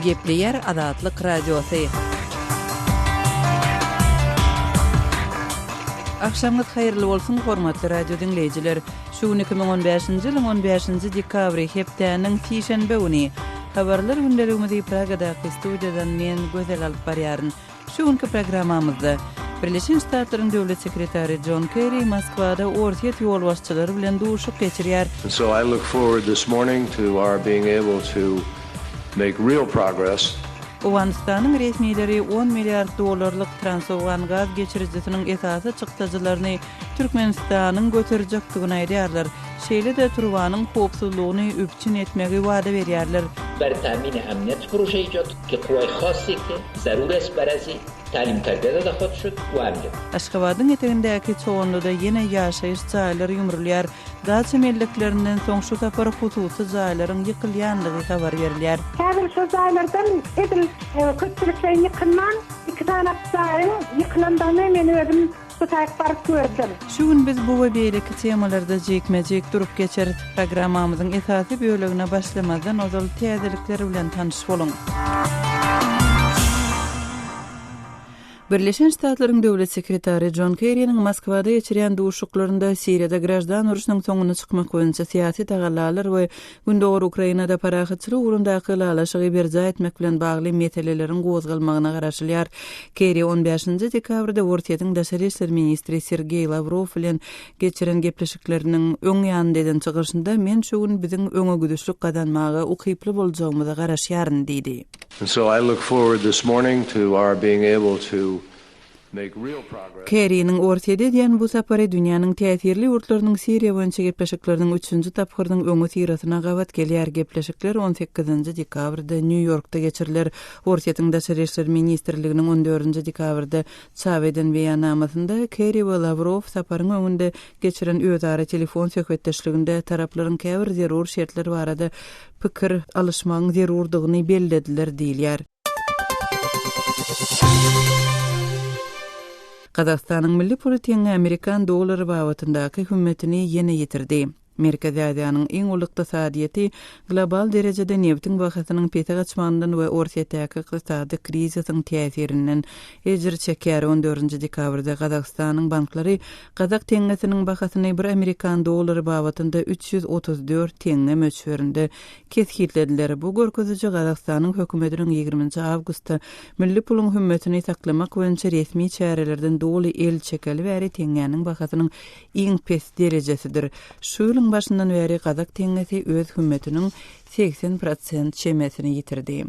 Gepleýär Azatlyk Radiosy. Agşamyňyz haýyrly bolsun, hormatly radio diňleýjiler! Şu gün 2015-nji ýylyň on bäşinji dekabry, hepdäniň sişenbe güni. Habarlar gündeligimizi Pragadaky studiýadan men, Gözel alyp barýaryn. Şu günki programmamyzda Birleşen Ştatlaryň Döwlet sekretary Jon Kerri Moskwada Orsýet ýolbaşçylary bilen duşuşyk geçirýär. And so I look forward this morning to our being able to make real progress. Owganystanyň resmileri on milliard dollarlyk Transowgan gaz geçirijisiniň esasy çykdajylaryny Türkmenistanyň göterjekdigini aýdýarlar. Şeýle-de turbanyň howpsuzlygyny üpjün etmegi wada berýärler. بر تامین امنیت پروژه ایجاد که قوای خاصی که ضرور است بر ازی تعلیم تربیه داده خواهد شد و امنیت. Aşgabadyň etegindäki Çoganlyda ýene ýaşaýyş jaýlary ýumrulýar. Daça melleklerinden soň şu sapar hususy jaýlaryň ýykylýandygy habar berilýär. Häzir şol jaýlardan edil köpçülikleýin ýykylman, iki sany jaýyň ýykylandygyny men özüm Şu taýyk baryp gördüm. Şu gün biz bu we beýleki temalarda jikme-jik durup geçeris. Programmamyzyň esasy bölegine başlamazdan ozal täzelikler bilen tanyş boluň. Birleşen Ştatlaryň Döwlet sekretary Jon Kerriniň Moskwada geçirýän duşuşyklarynda Siriýada graždan urşunyň soňuna çykmak boýunça syýasy tagallalar we Gündogar Ukrainada parahatçylyk ugrundaky ylalaşygy berjaý etmek bilen bagly meseleleriň gozgalmagyna garaşylýar. Kerri on bäşinji dekabrda Orsýetiň daşary işler ministri Sergeý Lawrow bilen geçiren gepleşikleriniň öň ýanynda eden çykyşynda Men şu gün biziň öňegidişlik gazanmaga ukyply boljagymyza garaşýaryn diýdi. And so I look forward this morning to our being able to Kerriniň Orsýete edýän bu sapary dünýäniň täsirli ýurtlarynyň Siriýa boýunça gepleşikleriniň üçünji tapgyrynyň öňüsyrasyna gabat gelýär. Gepleşikler on sekizinji dekabrda Nýu-Ýorkda geçiriler. Orsýetiň Daşary işler ministrliginiň on dördünji dekabrda çap eden beýannamasynda Kerri we Lawrow saparyň öňünde geçiren özara telefon söhbetdeşliginde taraplaryň käbir zerur şertler barada pikir alyşmagyň zerurdygyny bellediler diýilýär. Gazagystanyň milli puly teňňe amerikan dollary babatyndaky hümmetini ýene ýitirdi. Merkezi Aziýanyň iň uly ykdysadyýeti global derejede nebitiň bahasynyň pese gaçmagyndan we Orsýetdäki ykdysady krizisiň täsirinden ejir çekýär. On dördünji dekabrda Gazagystanyň banklary gazak teňňesiniň bahasyny bir amerikan dollary babatynda 334 teňňe möçberinde kesgitlediler. Bu görkeziji Gazagystanyň hökümetiniň ýigriminji awgustda milli puluň hümmetini saklamak boýunça resmi çärelerden doly el çekeli bäri teňňäniň bahasynyň iň pes derejesidir. Şu ýylyň başyndan bäri gazak teňňesi öz hümmetiniň 80 prosent çemesini ýitirdi.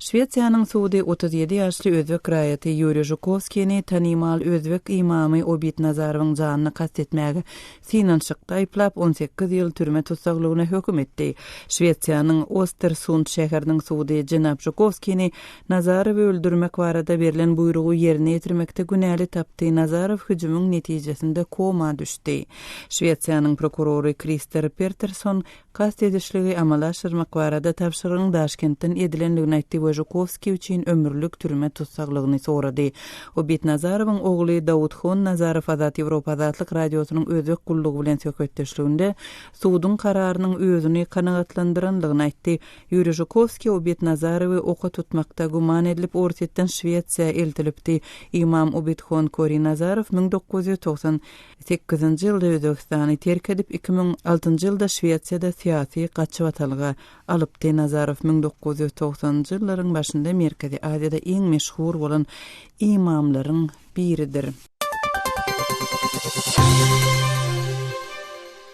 Şwesiýanyň sudy 37 ýaşly özbek raýaty Ýuriý Žukowskini tanymal özbek ymamy Obid Nazarowyň janyna kast etmäge synanyşykda aýyplap, 18 ýyl türme tussaglygyna höküm etdi. Şwesiýanyň Ostersund şäheriniň sudy jenap Žukowskini Nazarowy öldürmek barada berlen buýrugy ýerine ýetirmekde günäli tapdy. Nazarow hüjümiň netijesinde koma düşdi. Şwesiýanyň prokurory Krister Peterson kast edişligi amala aşyrmak barada tabşyrygyň Daşkentden edilendigini aýtdy we Žukowskiý üçin ömürlik türme tussaglygyny sorady. Obid Nazarowyň ogly Daudhon Nazarow Azat Ýewropa Azatlyk Radiosynyň Özbek gullugy bilen söhbetdeşliginde suduň kararynyň özüni kanagatlandyranlygyny aýtdy. Ýuriý Žukowskiý Obid Nazarowy oka tutmakda güman edilip Orsýetden Şwesiýa eltilipdi. Ymam Obidhon Kori Nazarow 1998 nji ýylda Özbegistany terk edip, 2006 njy ýylda Şwesiýada syýasy gaçybatalga alypdy. Nazarow 1990 njy ýyllaryň başynda Merkezi Aziýada iň meşhur bolan ymamlaryň biridir.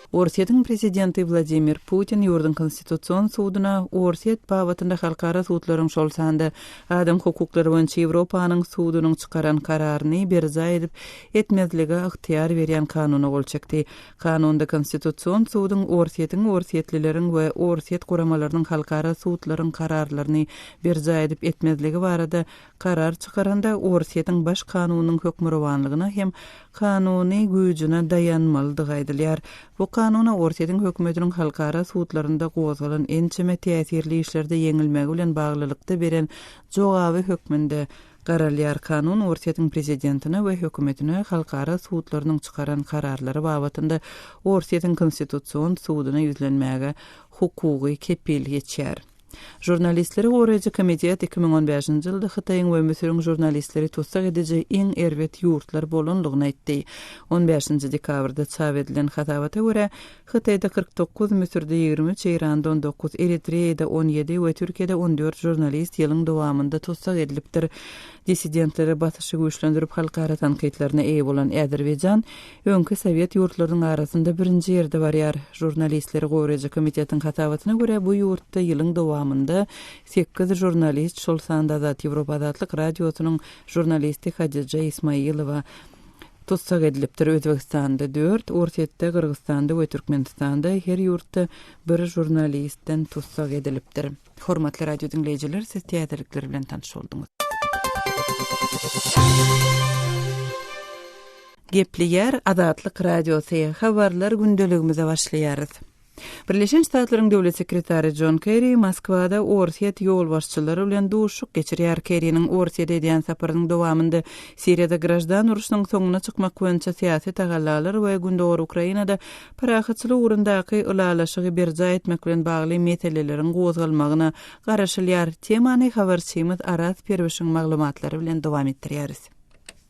Orsýetiň prezidenti Wladimir Putin ýurduň Konstitusion suduna Orsýet babatynda halkara sudlaryň, şol sanda adam hukuklary boýunça Ýewropanyň sudunyň çykaran kararyny berjaý edip etmezlige ygtyýar berýän kanuna gol çekdi. Kanunda Konstitusion suduň Orsýetiň, orsýetlileriň we orsýet guramalarynyň halkara sudlaryň kararlaryny berjaý edip etmezligi barada Karar çykaranda Orsýetiň Baş kanunynyň hökmürowanlygyna hem kanuny güýjüne daýanmalydygy aýdylýar. Bu kanuna Orsýetiň hökümetiniň halkara sudlarynda gozgalan ençeme täsirli işlerde ýeňilmegi bilen baglylykda beren jogaby hökmünde. Garalýar kanun Orsýetiň prezidentine we hökümetine halkara sudlarynyň çykaran kararlary babatynda Orsýetiň Konstitusion suduna ýüzlenmäge hukugy kepil geçýär. Žurnalistleri goraýjy komitet 2015-nji ýylda Hytaýyň we Müsüriň žurnalistleri tussag ediji iň erbet ýurtlar bolandygyny aýtdy. On bäşinji dekabrda çap edilen hasabata görä, Hytaýda 49, Müsürde 23, Eýranda 19, Eritreýada 17 we Türkiýede 14 žurnalist ýylyň dowamynda tussag edilipdir. Dissidentlere basyşy güýçlendirip halkara tankytlaryna eýe bolan Azerbaýjan öňki sowet ýurtlarynyň arasynda birinji ýerde barýar. Žurnalistleri goraýjy komitetiň hasabatyna görä, bu ýurtda ýylyň dowamynda sekiz žurnalist, şol sanda Azat Ýewropa Azatlyk Radiosynyň žurnalisti Hadija Ismailowa tussag edilipdir. Özbegistanda dört, Orsýetde, Gyrgyzystanda we Türkmenistanda her ýurtda bir žurnalistden tussag edilipdir. Hormatly radio diňleýjiler, siz täzelikler bilen tanyş bolduňyz. Gepleýär Azatlyk Radiosy, Habarlar gündeligimize başlaýarys. Birleşen Ştatlaryň Döwlet sekretary Jon Kerri Moskwada Orsýet ýolbaşçylary bilen duşuşyk geçirýär. Kerriniň Orsýete edýän saparynyň dowamynda Siriýada graždan urşunyň soňuna çykmak boýunça syýasy tagallalar we Gündogar Ukrainada parahatçylyk ugrundaky ylalaşygy berjaý etmek bilen bagly meseleleriň gozgalmagyna garaşylýar. Temany habarçymyz Araz Perwişiň maglumatlary bilen dowam etdirýäris.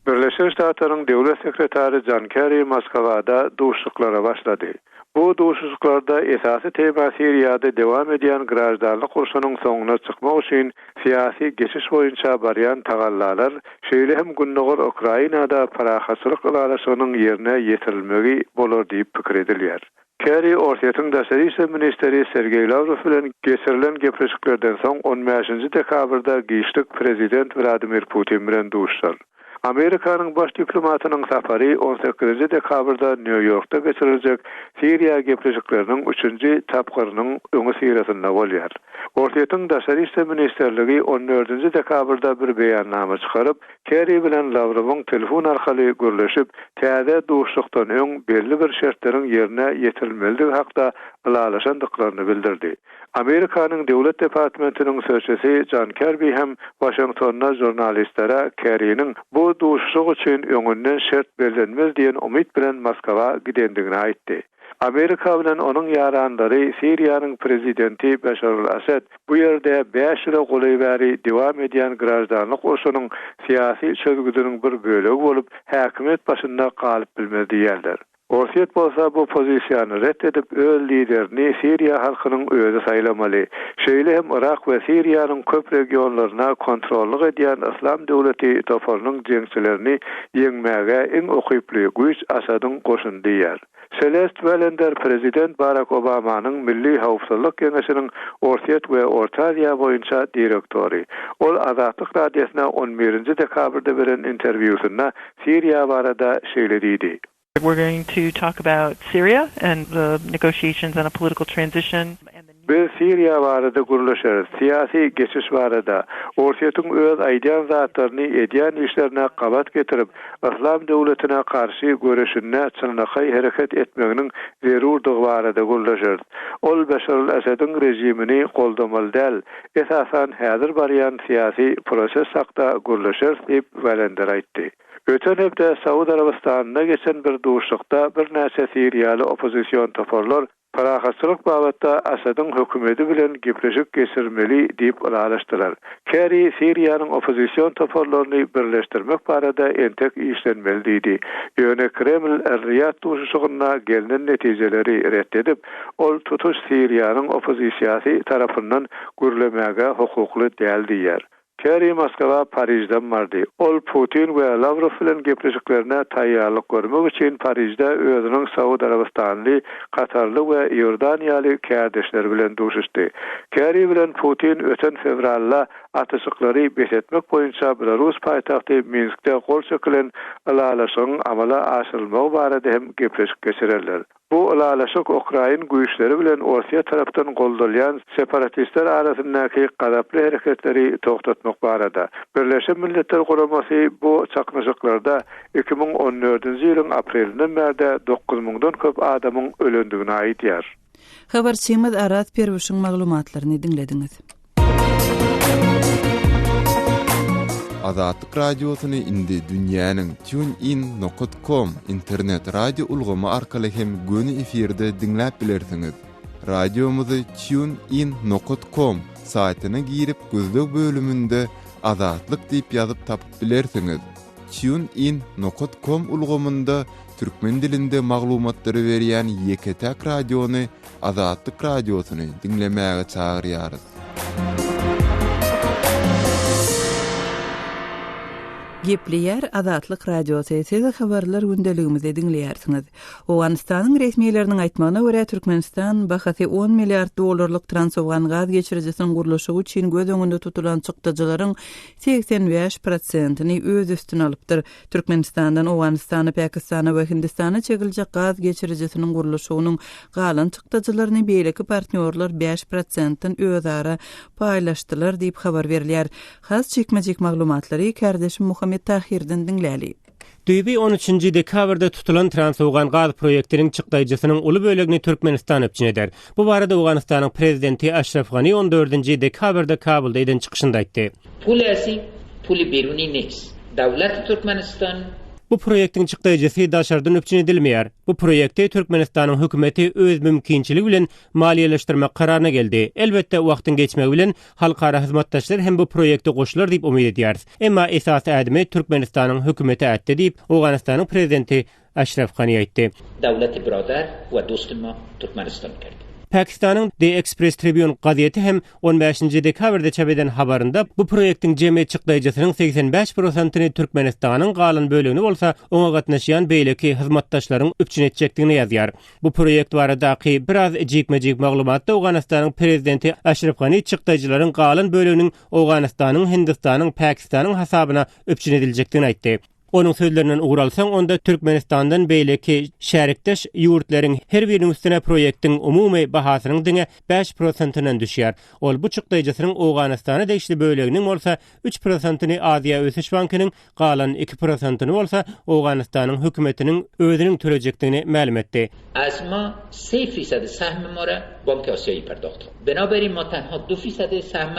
Birleşen Ştatlaryň Döwlet sekretary Jon Kerri Moskwada duşuşyklara başlady. Bu duşuşyklarda esasy tema Siriýada dewam edýän graždanlyk urşunyň soňuna çykmak üçin syýasy geçiş boýunça barýan tagallalar, şeýle hem gündogar Ukrainada parahatçylyk ylalaşygynyň ýerine ýetirilmegi bolar diýip pikir edilýär. Kerri Orsýetiň daşary işler ministri Sergeý Lawrow bilen geçirilen gepleşiklerden soň on bäşinji dekabrda giçlik prezident Wladimir Putin bilen duşuşar. Amerikanyň baş diplomatynyň sapary on sekizinji dekabrda Nýu-Ýorkda geçiriljek Siriýa gepleşikleriniň üçünji tapgyrynyň öňüsyrasynda bolýar. Orsýetiň Daşary işler ministrligi on dördünji dekabrda bir beýannama çykaryp, Kerri bilen Lawrowyň telefon arkaly gürleşip, täze duşuşykdan öň belli bir şertleriň ýerine ýetirilmelidigi hakda ylalaşandyklaryny bildirdi. Amerikanyň Döwlet departmentiniň sözçüsi Jon Kerbi hem Waşingtonda žurnalistlere Kerriniň bu duşuşyk üçin öňünden şert bellenmez diýen umyt bilen Moskwa gidendigini aýtdy. Amerika bilen onuň ýaranlary Siriýanyň prezidenti Beşar al-Asad bu ýerde bäş ýyla golaý bäri dowam edýän graždanlyk urşunyň syýasy çözgüdiniň bir bölegi bolup, häkimiýet başynda galyp bilmez diýýärler. Orsýet bolsa bu pozisiýany ret edip, öz liderini siriýa halkynyň özi saýlamaly. Şeýle hem Yrak we Siriýanyň köp regionlaryna kontrollyk edýän Yslam döwleti toparynyň jeňçilerini ýeňmäge iň ukyply güýç Asadyň goşuny diýýär. Selest Wellender prezident Barak Obamanyň Milli howpsuzlyk geňeşiniň Orsýet we Orta Aziýa boýunça direktory. Ol Azatlyk Radiosyna on birinji dekabrda beren interwýusynda Siriýa barada şeýle diýdi. We're going to talk about Syria and the negotiations on a political transition and the. Biz Siriýa barada gürleşeris, syýasy geçiş barada. Orsýetiň öz aýdýan zatlaryny edýän işlerine gabat getirip, Yslam döwletine garşy göreşinde çynlakaý hereket etmeginiň zerurdygy barada gürleşeris. Ol Beşar al-Asadiň režimini goldamaly däl, esasan häzir barýan syýasy proses hakda gürleşeris diýip, Wellender aýtdy. Öten hepde Saud Arabystanynda geçen bir duşuşykda birnäçe siriýaly oppozision toparlar Parahatçylyk babatda Asadyň hökümeti bilen gepleşik geçirmeli diýip ylalaşdylar. Kerri Siriýanyň oppozision toparlaryny birleşdirmek barada entek işlenmeli diýdi. Ýöne Kreml Er-Riýad duşuşygynda gelnen netijeleri ret edip, ol tutuş Siriýanyň oppozisiýasy tarapyndan gürlemäge hukukly däl diýýär. Kerri Moskwa Parižden bardy. Ol Putin we Lawrow bilen gepleşiklerine taýýarlyk görmek üçin Parižde özüniň Saud Arabystanly, Katarly we Iordaniýaly kärdeşleri bilen duşuşdy. Kerri bilen Putin öten fewralda atyşyklary bes etmek boýunça belarus paýtagty Minskde gol çekilen ylalaşygyň amala aşyrylmagy barada hem gepleşik geçirerler. Bu ylalaşyk ukrain güýçleri bilen Orsýet tarapdan goldalýan separatistler arasyndaky gazaply hereketleri togtatmak barada. Birleşen Milletler Guramasy bu çaknyşyklarda 2014-nji ýylyň aprelinden bärde dokuz müňden köp adamyň ölendigini aýdýar. Habarçymyz Araz Perwişiň maglumatlaryny diňlediňiz. Azatlyk Radiosyny indi dünýäniň TuneIn nokat com internet radio ulgamy arkaly hem göni efirde diňläp bilersiňiz. Radiomyzy TuneIn nokat com saýtyna girip gözleg bölüminde Azatlyk diýip ýazyp tapyp bilersiňiz. TuneIn nokat com ulgamynda türkmen dilinde maglumatlary berýän ýeke-täk radiony Azatlyk Radiosyny diňlemäge çagyrýarys. Gepleýär Azatlyk Radiosy, siz habarlar gündeligimizi diňleýärsiňiz. Owganystanyň resmileriniň aýtmagyna görä, Türkmenistan bahasy on milliard dollarlyk Transowgan gaz geçirijisiniň gurluşygy üçin göz öňünde tutulan çykdajylaryň 85 prosentini öz üstüne alypdyr. Türkmenistandan Owganystana, Pakistana we Hindistana çekiljek gaz geçirijisiniň gurluşygynyň galan çykdajylaryny beýleki partnýorlar bäş prosentden özara paýlaşdylar diýip habar berilýär. Has jikme-jik maglumatlary kärdeşim Muhammet Tahyrdan diňläli. Düýbi on üçünji dekabrda tutulan Transowgan gaz proýektiniň çykdaýjysynyň uly bölegini Türkmenistan üpjün eder. Bu barada Owganystanyň Prezidenti Aşraf Gani on dördünji dekabrda Kabulda eden çykyşynda aýtdy. Pul esi puli beruni nes. Dawlati Türkmenistan. Bu proýektiň çykdaýjysy daşardan üpjün edilmeýär. Bu proýekti Türkmenistanyň hökümeti öz mümkinçiligi bilen maliýeleşdirmek kararyna geldi. Elbetde, wagtyň geçmegi bilen halkara hyzmatdaşlar hem bu proýekte goşular diýip umyt edýäris. Emma esasy ädimi Türkmenistanyň hökümeti ätdi diýip, Owganystanyň prezidenti Aşraf Gani aýtdy. Dawlati biradar we dosti ma Türkmenistan kerdi. Pakistanyň The Express Tribune gazeti hem on bäşinji dekabrda çap eden habarynda bu proýektiň jemi çykdaýjysynyň 85 prosentyny Türkmenistanyň, galan bölegini bolsa oňa gatnaşýan beýleki hyzmatdaşlaryň üpjün etjekdigini ýazýar. Bu proýekt baradaky biraz jikme-jik maglumatda Owganystanyň prezidenti Aşraf Gani çykdaýjylaryň galan böleginiň Owganystanyň, Hindistanyň, Pakistanyň hasabyna üpjün ediljekdigini aýtdy. Onuň sözlerinden ugur alsaň, onda Türkmenistandan beýleki şärikdeş ýurtlaryň her biriniň üstüne proýektiň umumy bahasynyň diňe bäş prosentinden düşýär. Ol bu çykdaýjysynyň Owganystana degişli böleginiň bolsa üç prosentini Aziýa ösüş bankynyň, galan iki prosentini bolsa Owganystanyň hökümetiniň özüniň tölejekdigini mälim etdi. Az ma se fisad sahm ma ra Bank Asiayi pardoht khand. Binaberin ma tanha du fisad sahm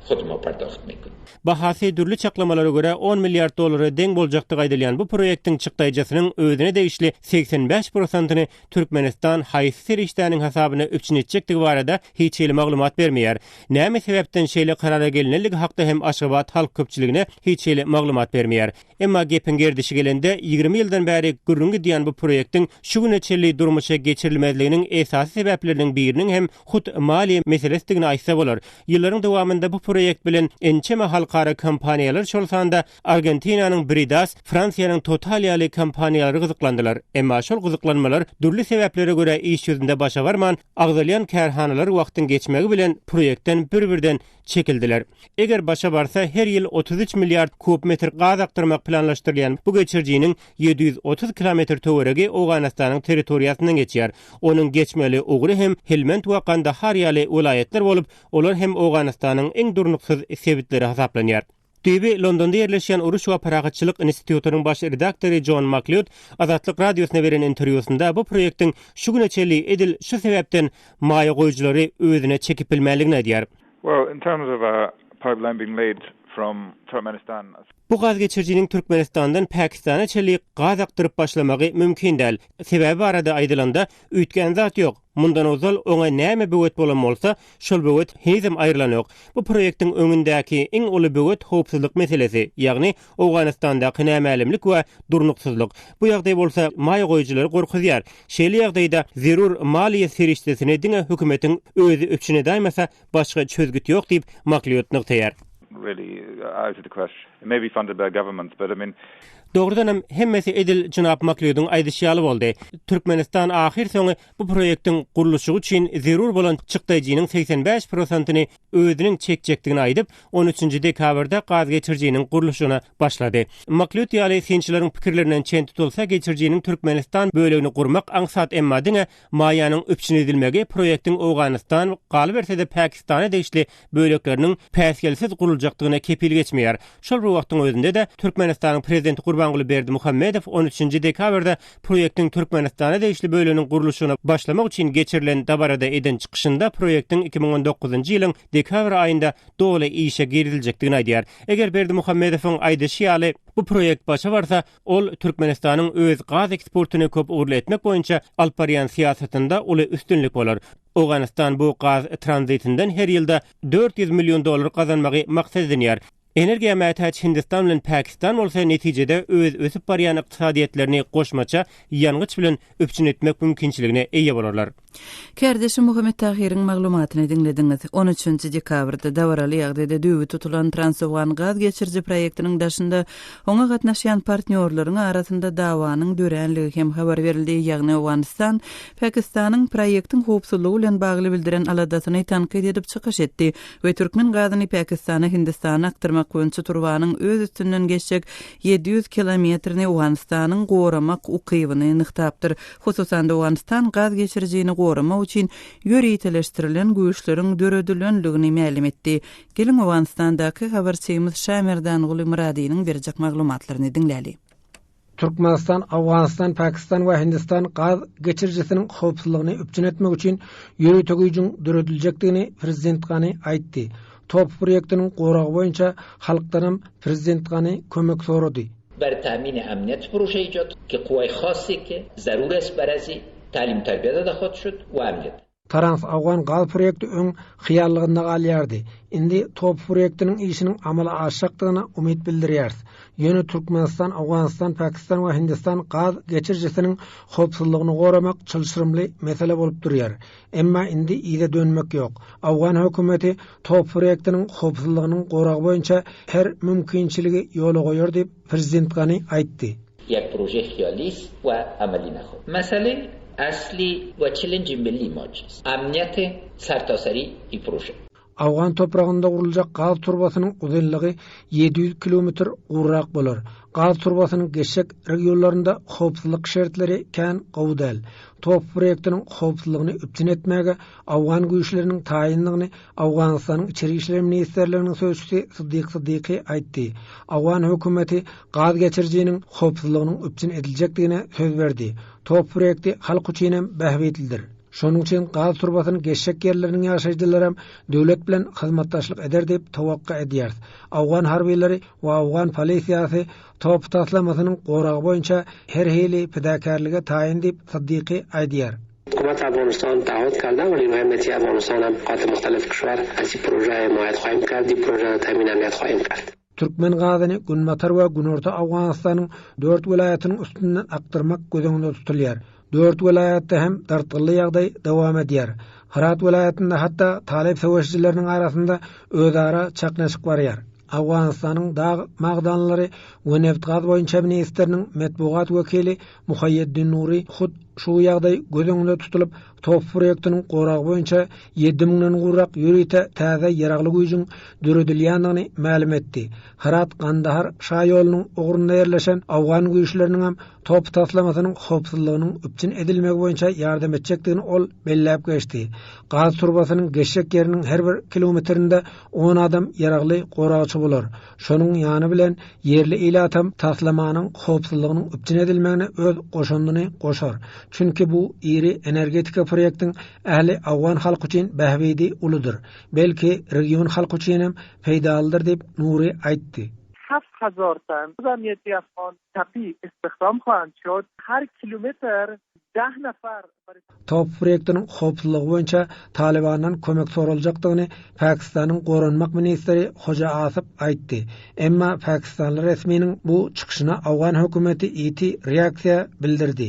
khod ma pardoht mikonim. Bahasy dürli çaklamalara görä on milliard dollara deň boljakdygy aýdylýan bu proýektiň çykdaýjysynyň özüne degişli 85 prosentyny Türkmenistan haýsy serişdäniň hasabyna üpjün etjekdigi barada hiç hili maglumat bermeýär. Näme sebäpden şeýle karara gelinendigi hakda hem Aşgabat halk köpçüligine hiç hili maglumat bermeýär. Emma gepiň gerdişi gelende, 20 ýyldan bäri gürrüň gidýän bu proýektiň şu güne çenli durmuşa geçirilmezliginiň esasy sebäpleriniň biriniň hem hut maliýe meselesidigini aýtsa bolar. Ýyllaryň dowamynda bu proýekt bilen ençeme halkara kompaniýalar, şol sanda Argentinanyň Bridas, Fransiýanyň Total ýaly kompaniýalary gyzyklandylar. Emma şol gyzyklanmalar dürli sebäplere görä iş ýüzünde başa barman, agzalýan kärhanalar wagtyň geçmegi bilen proýektden bir-birden çekildiler. Eger başa barsa, her ýyl 33 milliard kub metr gaz akdyrmak planlaşdyrylýan bu geçirijiniň 730 kilometr töweregi Owganystanyň territoriýasyndan geçýär. Onuň geçmeli ugry hem Helmend we Gandahar ýaly welaýatlar bolup, olar hem Owganystanyň iň durnuksyz sebitleri hasaplanýar. Düýbi Londonda ýerleşýän Uruş we parahatçylyk institutynyň baş redaktory Jon Makliod Azatlyk Radiosyna beren interwýusynda bu proýektiň şu güne çenli edil şu sebäpden maýa goýujylary özüne çekip bilmänligini aýdýar. Well, in terms of a pipeline being laid from Turkmenistan. Bu gaz geçirijiniň Türkmenistandan Pakistana çenli gaz akdyryp başlamagy mümkin däl. Sebäbi barada aýdylanda, üýtgän zat ýok. Mundan ozal oňa näme böwet bolan bolsa, şol böwet henizem aýrylanok. Bu proýektiň öňündäki iň uly böwet howpsuzlyk meselesi, ýagny Owganystandaky nämälimlik we durnuksyzlyk. Bu ýagdaý bolsa maýa goýujylary gorkuzýar. Şeýle ýagdaýda zerur maliýe serişdesini diňe hökümetiň özi üpjün edäýmese, başga çözgüt ýok diýip, Makliod nygtaýar. Dogrudanam, hemmesi edil jenap Makliodyň aýdyşy ýaly boldy. Türkmenistan ahyrsoňy bu proýektiň gurluşygy üçin zerur bolan çykdaýjynyň 85 prosentyny özüniň çekjekdigini aýdyp, on üçünji dekabrda gaz geçirijiniň gurluşygyna başlady. Makliod ýaly synçylaryň pikirlerinden çen tutulsa, geçirijiniň Türkmenistan bölegini gurmak aňsat, emma diňe maýanyň üpjün edilmegi proýektiň Owganystan, galyberse-de Pakistana degişli bölekleriniň päsgelsiz guruljakdygyna kepil geçmeýär. Şol bir wagtyň özünde-de, Türkmenistanyň prezidenti Gurbanguly. Gurbanguly Berdimuhamedow on üçünji dekabrda proýektiň Türkmenistana degişli böleginiň gurluşygyna başlamak üçin geçirilen dabarada eden çykyşynda proýektiň 2019-njy ýylyň dekabr aýynda doly işe giriziljekdigini aýdýar. Eger Berdimuhamedowyň aýdyşy ýaly, bu proýekt başa barsa, ol Türkmenistanyň öz gaz eksportyny köp ugurly etmek boýunça alyp barýan syýasatynda uly üstünlik bolar. Owganystan bu gaz tranzitinden her ýylda 400 million dollar gazanmagy maksat edinýär. Energiýa mätäç Hindistan bilen Pakistan bolsa netijede öz ösüp barýan ykdysadyýetlerini goşmaça ýangyç bilen üpjün etmek mümkinçiligine eýe bolarlar. Kärdeşi Muhammet Tahyryň maglumatyny diňlediňiz. On üçünji dekabrda dabaraly ýagdaýda düýbi tutulan Transowgan gaz geçiriji proýektiniň daşynda oňa gatnaşýan partnýorlaryň arasynda dawanyň döränligi hem habar berildi, ýagny Owganystan Pakistanyň proýektiň howpsuzlygy bilen bagly bildiren aladasyny tankyt edip çykyş etdi. we türkmen gazyny Pakistana, Hindistana akdyrmak boýunça turbanyň öz üstünden geçjek 700 kilometrini Owganystanyň goramak ukybyny nygtapdyr. Hususan-da, Owganystan gaz geçirijini goramak üçin ýöriteleşdirilen güýçleriň döredilendigini mälim etdi. Geliň, Owganystandaky habarçymyz Şamerdanguly Myradynyň berjek maglumatlaryny diňläli. Türkmenistan, Owganystan, Pakistan we Hindistan gaz geçirijisiniň howpsuzlygyny üpjün etmek üçin ýörite güýjüň dörediljekdigini prezident Gani aýtdy. Top proýektiniň goragy boýunça halkdanam prezident Gani kömek sorady. بر تامین امنیت پروژه ایجاد که قوای خاصی که ضرور است بر ازی تعلیم تربیت داده خواهد شد و امنیت. Trans-Awgan gaz proýekti öň hyýallygynda galýardy. Indi TOPH proýektiniň işiniň amala aşjakdygyna umyt bildirýäris. Ýöne Türkmenistan, Owganystan, Pakistan we Hindistan gaz geçirijisiniň howpsuzlygyny goramak çylşyrymly mesele bolup durýar. Emma indi yza dönmek ýok. Owgan hökümeti TOPH proýektiniň howpsuzlygynyň goragy boýunça her mümkinçiligi ýola goýar diýip, Prezident Gani aýtdy. یک پروژه خیالی است و عملی نخواهد. مسئله اصلی و چلنج ملی ما چیست؟ امنیت سرتاسری ای پروژه. Owgan topragynda guruljak gaz turbasynyň uzynlygy 700 kilometr gowrak bolar. Gaz turbasynyň geçjek regionlarynda howpsuzlyk şertleri kän gowy däl. TOPH proýektiniň howpsuzlygyny üpjün etmäge owgan güýçleriniň taýyndygyny Owganystanyň Içeri işler ministrliginiň sözçüsi Syddyk Syddyky aýtdy. Owgan hökümeti gaz geçirijiniň howpsuzlygynyň üpjün ediljekdigine söz berdi. TOPH proýekti halk üçinem bähbitlidir. Şonuň üçin gaz turbasynyň geçjek ýerleriniň ýaşaýjylaram döwlet bilen hyzmatdaşlyk eder diýip towakga edýäris. Owgan harbylary we owgan polisiýasy TOPH taslamasynyň goragy boýunça her hili pidakärlige taýyn diýip Syddyky aýdýar. حکومت افغانستان تعهد کرده و نیروهای امنیتی افغانستان هم قاطع مختلف کشور از این پروژه حمایت خواهیم کرد این پروژه را تامین امنیت خواهیم کرد. Türkmen gazyny günbatar we günorta Owganystanyň dört welaýatynyň üstünden akdyrmak göz öňünde tutulýar. Dört welaýatda hem dartgynly ýagdaý dowam edýär. Hyrat welaýatynda hatda talyp söweşijileriniň arasynda özara çaknyşyk barýar. Owganystanyň dag magdanlary we nebit-gaz boýunça ministriniň metbugat wekili Muhaýýeddin Nury hut şu ýagdaý göz öňünde tutulyp, TOPH proýektiniň goragy boýunça ýedi müňden gowrak ýörite täze ýaragly güýjüň döredilýändigini mälim etdi. Hyrat-Gandahar şaýolunyň ugrunda ýerleşen owgan güýçleriniňem TOPH taslamasynyň howpsuzlygynyň üpjün edilmegi boýunça ýardam etjekdigini ol belläp geçdi. Gaz turbasynyň geçjek ýeriniň her bir kilometrinde on adam ýaragly goragçy bolar. Şonuň ýany bilen ýerli ilatam taslamanyň howpsuzlygynyň üpjün edilmegine öz goşandyny goşar. Çünki bu iri energetika proýektiň ähli owgan halky üçin bähbidi uludyr. Belki, region halky üçinem peýdalydyr diýip, Nury aýtdy. 7000 تن امنیتی افغان تپی استخدام خواهند شد هر کیلومتر ده نفر TOPH proýektiniň howpsuzlygy boýunça Talybandan kömek soraljakdygyny Pakistanyň goranmak ministri Hoja Asyf aýtdy. Emma pakistanly resminiň bu çykyşyna owgan hökümeti ýiti reaksiýa bildirdi.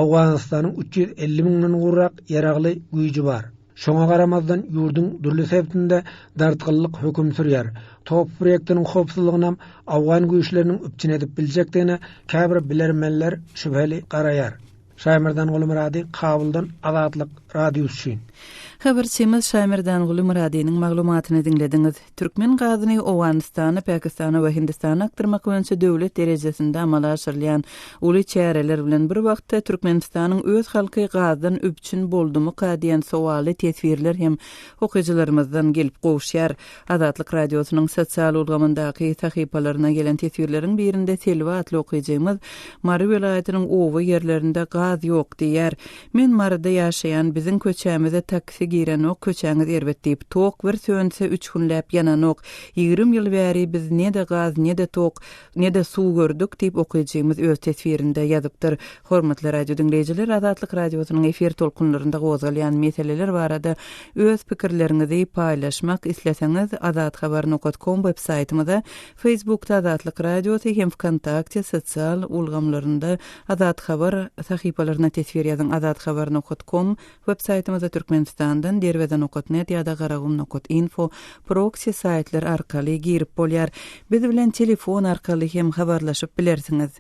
Owganystanyň 350 müňden gowrak ýaragly güýji bar. Şoňa garamazdan, ýurduň dürli sebitinde dartgynlyk höküm sürýär. TOPH proýektiniň howpsuzlygynam owgan güýçleriniň üpjün edip biljekdigine käbir bilermenler şübheli garaýar. Şaýmerdan Gulmyrady, Kabuldan Azatlyk Radiosy üçin. Habarçymyz Şamerdanguly Myradynyň maglumatyny diňlediňiz. Türkmen gazyny Owganystana, Pakistana we Hindistana akdyrmak boýunça döwlet derejesinde amala aşyrylýan uly çäreler bilen bir wagtda Türkmenistanyň öz halky gazdan üpjün boldumyka diýen sowally teswirler hem okyjylarymyzdan gelip gowuşýar. Azatlyk Radiosynyň sosial ulgamyndaky sahypalaryna gelen teswirleriň birinde Selbi atly okyjymyz Mary welaýatynyň oba ýerlerinde gaz ýok diýýär. Men Maryda ýaşaýan, biziň köçämize taksi girenok, köçäňiz erbet diýip. Tok bir sönse üç günläp ýananok. 20 ýyl bäri biz ne-de gaz, ne-de tok, ne-de suw gördük diýip okyjymyz öz teswirinde ýazypdyr. Hormatly radio diňleýjiler, Azatlyk Radiosynyň efir tolkunlarynda gozgalýan meseleler barada öz pikirleriňizi paýlaşmak isleseňiz, azathabar nokat kom web saýtymyza, Facebookda Azatlyk Radiosy hem Wkontakte sosial ulgamlarynda Azat Habar sahypalaryna teswir ýazyň Azathabar nokat kom web saýtymyza Türkmenistandan Derweze nokat net ýa-da Garagum nokat info proksi saýtlar arkaly girip bolýar. Biz bilen telefon arkaly hem habarlaşyp bilersiňiz.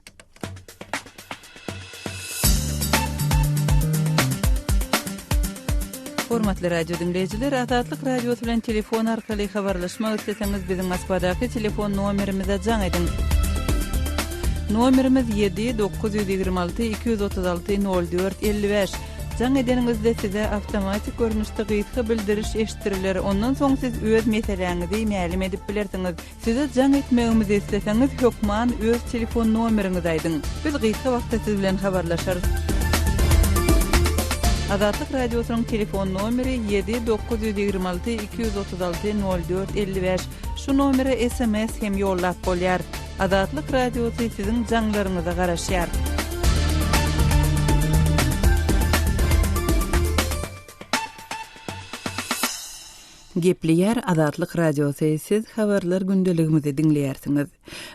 Hormatly radio diňleýjiler, Azatlyk Radiosy bilen telefon arkaly habarlaşmak isleseňiz, biziň Moskwadaky telefon nomerimize jaň ediň. Nomerimiz 7 926 236 04 55. Jaň edeniňizde size awtomatik görnüşde gysga bildiriş eşitdiriler. Ondan soň siz öz meseläňizi mälim edip bilersiňiz. Size jaň etmegimizi isleseňiz hökman öz telefon nomeriňizi aýdyň. Biz gysga wagtda siz bilen habarlaşarys. Azatlyk Radiosynyň telefon nomeri 7 926 236 04 55. Şu nomere sms hem ýollap bolýar. Azatlyk Radiosy siziň jaňlaryňyza garaşýar. Gepleýär Azatlyk Radiosy, siz Habarlar gündeligimizi diňleýärsiňiz.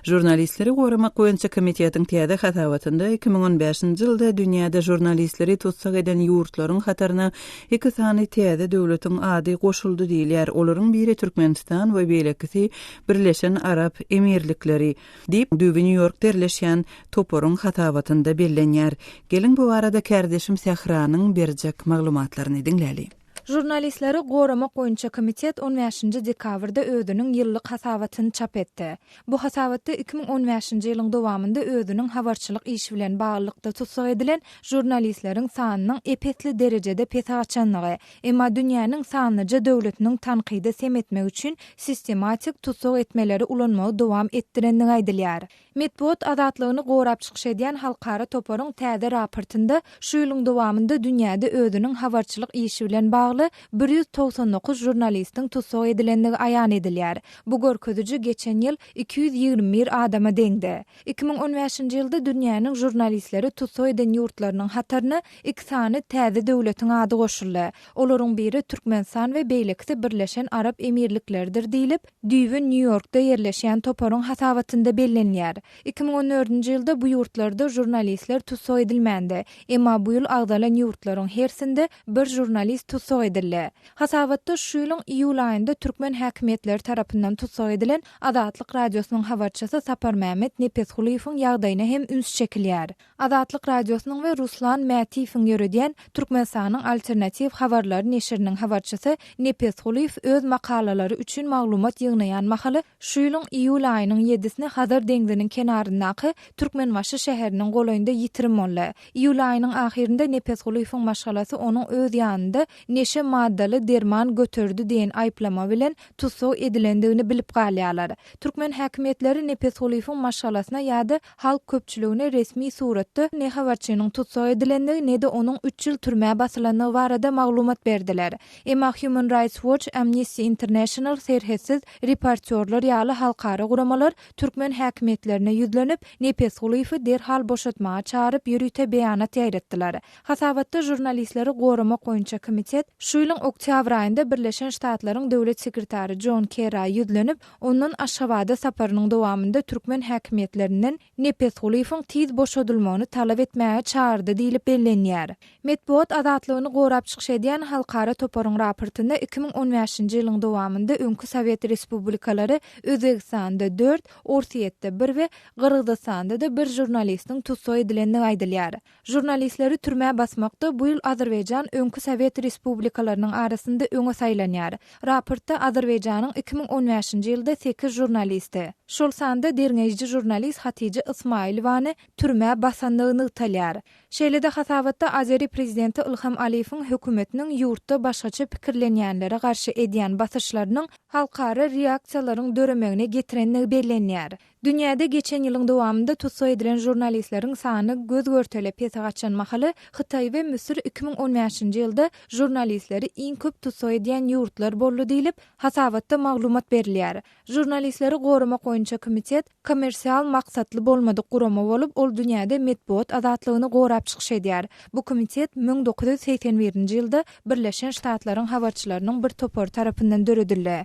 Žurnalistleri goramak boýunça komitetiň täze hasabatynda 2015-nji ýylda dünýäde žurnalistleri tussag eden ýurtlaryň hataryna iki sany täze döwletiň ady goşuldy diýilýär. Olaryň biri Türkmenistan we beýlekisi Birleşen Arap Emirlikleri diýip, düýbi Nýu-Ýorkda ýerleşýän toparyň hasabatynda bellenýär. Geliň bu barada kärdeşim Sähranyň berjek maglumatlaryny diňläli. Žurnalistleri goramak boýunça komitet on bäşinji dekabrda özüniň ýyllyk hasabatyny çap etdi. Bu hasabatda 2015-nji ýylyň dowamynda özüniň habarçylyk işi bilen baglylykda tussag edilen žurnalistleriň sanynyň ep-esli derejede pese gaçanlygy, emma dünýäniň sanlyja döwletiniň tankydy sem etmek üçin sistematik tussag etmeleri ulanmagy dowam etdirendigi aýdylýar. Metbugat azatlygyny gorap çykyş edýän halkara toparyň täze raportynda şu ýylyň dowamynda dünýäde özüniň habarçylyk işi bilen bagly 199 žurnalistiň tussag edilendigi aýan edilýär. Bu görkeziji geçen ýyl 221 adama deňdi. 2015-nji ýylda dünýäniň žurnalistleri tussag eden ýurtlarynyň hataryna iki sany täze döwletiň ady goşuldy. Olaryň biri Türkmenistan we beýlekisi Birleşen Arap Emirlikleridir diýlip, Düýbi Nýu-Ýorkda ýerleşýän toparyň hasabatynda bellenilýär. 2014-nji ýylda bu ýurtlarda žurnalistler tussag edilmändi. Emma bu ýyl agzalan ýurtlaryň hersinde bir žurnalist tussag edildi. Hasabatda şu ýylyň iýul aýynda türkmen häkimiýetleri tarapyndan tussag edilen Azatlyk Radiosynyň habarçysy Saparmämmet Nepesgulyýewiň ýagdaýyna hem üns çekilýär. Azatlyk Radiosynyň we Ruslan Mätiýewiň ýöredýän Türkmenistanyň Alternatiw habarlary neşiriniň habarçysy Nepes Gulyýew öz makalalary üçin maglumat ýygnaýan mahaly şu ýylyň iýul aýynyň ýedisine Hazar deňziniň kenaryndaky Türkmenbaşy şäheriniň golaýynda ýitirim boldy. Iýul aýynyň ahyrynda Nepes Gulyýewiň maşgalasy onuň öz ýanynda neşe maddaly derman göterdi diýen aýyplama bilen tussag edilendigini bilip galýarlar. Türkmen häkimiýetleri Nepesgulyýewiň maşgalasyna ýa-da halk köpçüligine resmi suratda ne habarçynyň tussag edilendigi, ne-de onuň üç ýyl türmä basylandygy barada maglumat berdiler. Emma Human Rights Watch, Amnesty International, Serhetsiz reportýorlar ýaly halkara guramalar türkmen häkimiýetlerine ýüzlenip, Nepesgulyýewi derhal boşatmaga çagyryp ýörite beýanat ýaýratdylar. Hasabatda Žurnalistleri goramak boýunça komitet şu ýylyň oktýabr aýynda Birleşen Ştatlaryň döwlet sekretary Jon Kerra ýüzlenip, ondan Aşgabada saparynyň dowamynda türkmen häkimiýetlerinden Nepesgulyýewiň tiz boşadylmagyny talap etmäge çagyrdy diýlip bellenýär. Metbugat azatlygyny gorap çykyş edýän halkara toparyň raportynda 2015-nji ýylyň dowamynda öňki sowet respublikalary Özbegistanda dört, Orsýetde bir we Gyrgyzystanda-da bir žurnalistiň tussag edilendigi aýdylýar. Žurnalistleri türmä basmakda bu ýyl Azerbaýjan öňki sowet respublikalary. respublikalarynyň arasynda öňe saýlanýar. Raportda Azerbaýjanyň 2015-nji ýylda sekiz žurnalisti, şol sanda derňeýji žurnalist Hatija Ysmaýylowany türmä basandygy nygtalýar. Şeýle-de hasabatda azeri prezidenti Ilham Aliýewiň hökümetiniň ýurtda başgaça pikirlenýänlere garşy edýän basyşlarynyň halkara reaksiýalaryň döremegine getirenligi bellenýär. Dünýäde geçen ýylyň dowamynda tussag edilen žurnalistleriň sany göz-görtele pese gaçan mahaly, Hytaý we Müsür 2015-nji ýylda žurnalistleri iň köp tussag edýän ýurtlar boldy diýlip, hasabatda maglumat berilýär. Žurnalistleri goramak boýunça komitet kommersial maksatly bolmadyk gurama bolup, ol dünýäde metbugat azatlygyny gorap çykyş edýär. Bu komitet 1981-nji ýylda Birleşen Ştatlaryň habarçylarynyň bir topary tarapyndan döredildi.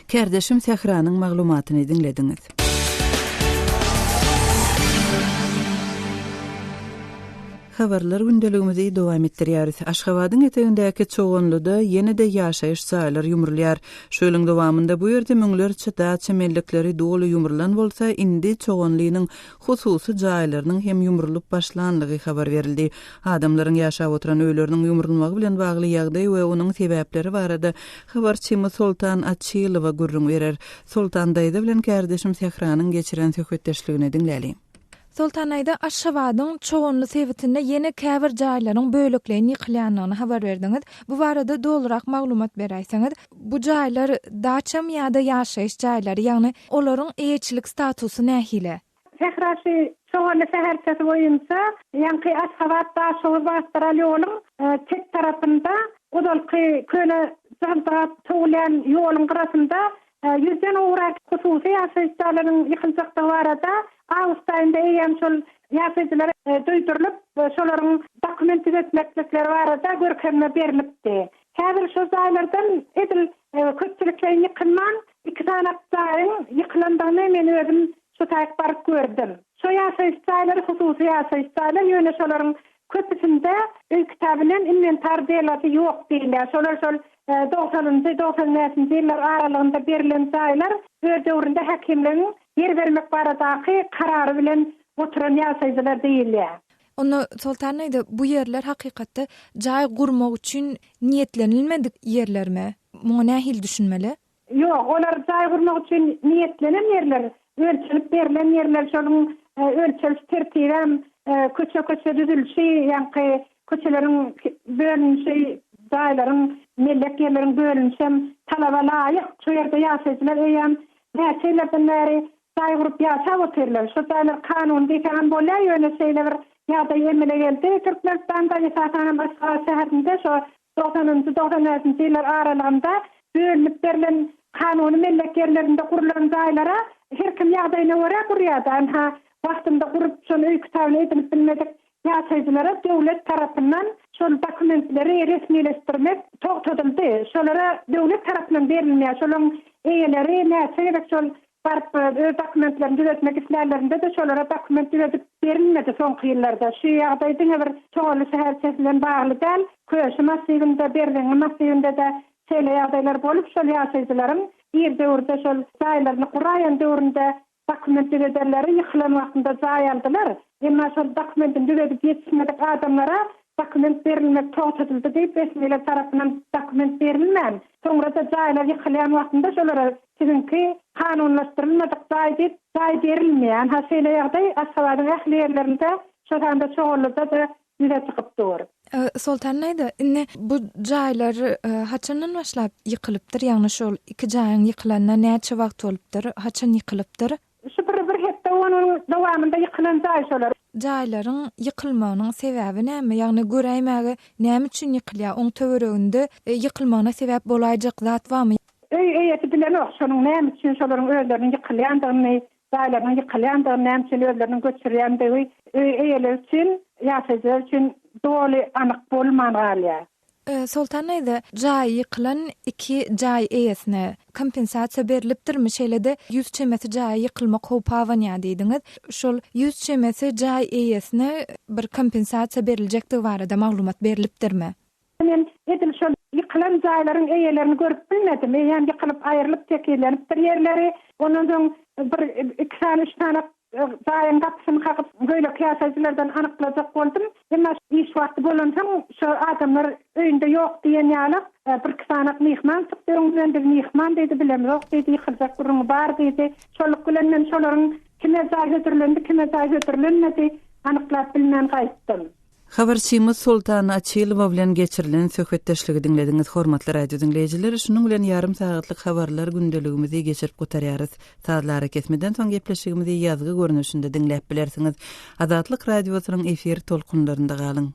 Kärdeşim Sähranyň maglumatyny diňlediňiz. Habarlar gündeligimizi dowam etdirýäris. Aşgabadyň etegindäki Çoganlyda ýene-de ýaşaýyş jaýlar ýumrulýar. Şu ýylyň dowamynda bu ýerde müňlerçe daça mellekleri doly ýumrulan bolsa, indi Çoganlynyň hususy jaýlarynyň hem ýumrulyp başlanlygy habar berildi. Adamlaryň ýaşap oturan öýleriniň ýumrulmagy bilen bagly ýagdaý we onuň sebäpleri barada habarçymyz Soltan Açylowa gürrüň berer. Soltan daýza bilen kärdeşim Sähranyň geçiren söhbetdeşligini diňläliň. Soltan daýza, Aşgabadyň Çoganly sebitinde ýene käbir jaýlaryň bölekleýin ýykylýandygyny habar berdiňiz. Bu barada dolurak maglumat beräýseňiz. Bu jaýlar daçamy ýa-da ýaşaýyş jaýlary, ýagny olaryň eýeçilik statusy nähili? Sähra şu Çoganly şäherçesi boýunça, ýaňky Aşgabat-Daşoguz magistral ýoluň çep tarapynda, ozalky köne jygyldyrap sowulýan ýoluň gyrasynda Ýüzden gowrak hususy ýaşaýyş jaýlarynyň ýykyljakdygy barada awgust aýynda eýýäm şol ýaşaýjylara duýdurylyp, şolaryň dokument düzetmeklikleri barada görkezme berlipdi. Häzir şol jaýlardan edil köpçülikleýin ýykylman, iki sany jaýyň ýykylandygyny men özüm şu taýyk baryp gördüm. Şo ýaşaýyş jaýlary hususy ýaşaýyş jaýlar, ýöne şolaryň köpüsinde öý kitaby bilen inwentar delasy ýok diýilýär. Şolar şol dogsanynjy, 95-nji ýyllar aralygynda berlen jaýlar öz döwründe häkimligiň ýer bermek baradaky karary bilen oturan ýaşaýjylar diýilýär. Onda Soltan daýza, bu ýerler hakykatda jaý gurmak üçin niýetlenilmedik ýerlermi? Muňa nähili düşünmeli? Ýok, olar jaý gurmak üçin niýetlenen ýerler, ölçelip berlen ýerler, şonuň ölçeliş tertibem, köçe-köçe düzülişi, ýaňky köçeleriň bölünişi, jaýlaryň, mellek ýerleriň bölünişem talaba laýyk. Şu ýerde ýaşaýjylar eýýäm näçe ýyllardan bäri jaý gurup ýaşap otyrlar. Şo jaýlar kanuny diýseňem bolýar, ýöne şeýle bir ýagdaý emele geldi Türkmenistanda, esasanam Aşgabat şäherinde şo Dogsanynjy, 95-nji ýyllar aralygynda bölünip berlen kanuny mellek ýerlerinde gurlan jaýlara her kim ýagdaýyna görä gurýardy. Ynha, wagtynda gurup, şony öý kitabyna edinip bilmedik ýaşaýjylara döwlet tarapyndan şol dokumentleri resmileşdirmek togtadyldy. Şolara döwlet tarapyndan berilmeýär. Şolaryň eýeleri näçe gezek şol Baryp öz dokumentlerini düzetmek islänlerinde-de şolara dokument düzedip berilmedi soňky ýyllarda. Şu ýagdaý diňe bir Çoganly şäherçesi bilen bagly däl, Köşi massiwinde, Berzeňňi massiwinde-de şeýle ýagdaýlar bolup, şol ýaşaýjylaryň ir döwürde şol jaýlaryny guraýan döwründe dokument düzederleri ýykylan wagtynda jaý aldylar. Emma şol dokumentini düzedip ýetişmedik adamlara dokument berilmek togtadyldy diýip resmiler tarapyndan dokument berilmän, soňra-da jaýlar ýykylýan wagtynda şolara Siziňki kanunlaşdyrylmadyk jaý diýip, jaý berilmeýär. Ynha, şeýle ýagdaý Aşgabadyň ähli ýerlerinde, şol sanda Çoganlyda-da ýüze çykyp dur. Soltan daýza, indi bu jaýlar haçandan başlap ýykylypdyr? Ýagny şol iki jaýyň ýykylanyna näçe wagt bolupdyr? Haçan ýykylypdyr? Şu bir bir hepde on günüň dowamynda ýykylan jaý şolar. Jaýlaryň ýykylmagynyň sebäbi näme? Ýagny göräýmäge näme üçin ýykylýar? Oň töwereginde ýykylmagyna sebäp bolaýjak zat barmy? Öý eýesi bilenok şonuň näme üçin şolaryň özleriniň ýykylýandygyny, jaýlarynyň ýykylýandygyny, näme üçin özleriniň göçürýändigi öý eýeleri üçin, ýaşaýjylar üçin doly anyk bolman galýar. Soltan daýza, jaýy ýykylan iki jaý eýesine kompensasiýa berlipdirmi? Şeýle-de ýüz çemesi jaýa ýykylmak howpy abanýar diýdiňiz. Şol ýüz çemesi jaý eýesine bir kompensasiýa beriljekdigi barada maglumat berlipdirmi? Men edil şol ýykylan jaýlaryň eýelerini görüp bilmedim. Eýýäm ýykylyp aýrylyp tekizlenipdir ýerleri. Ondan soň bir iki sany, üç sany jaýyň gapysyny kakyp, beýleki ýaşaýjylardan anyklajak boldum. Emma iş wagty bolansoň şo adamlar öýünde ýok diýen ýaly birki sanak myhman çykdy öňümden biz myhman diýdi bilemzok diýdi ýykyljak gürrüňi bar diýdi. Şolluk bilen men şolaryň kime jaý hödürlendi kime jaý hödürlenmedi anyklap bilmän gaýtdym. Habarçymyz Soltan Açylowa bilen geçirilen söhbetdeşligi diňlediňiz hormatly radio diňleýjiler şunuň bilen ýarym sagatlyk habarlar gündeligimizi geçirip gutarýarys. Sazly arakesmeden soň gepleşigimizi ýazgy görnüşinde diňläp bilersiňiz. Azatlyk Radiosynyň efir tolkunlarynda galyň.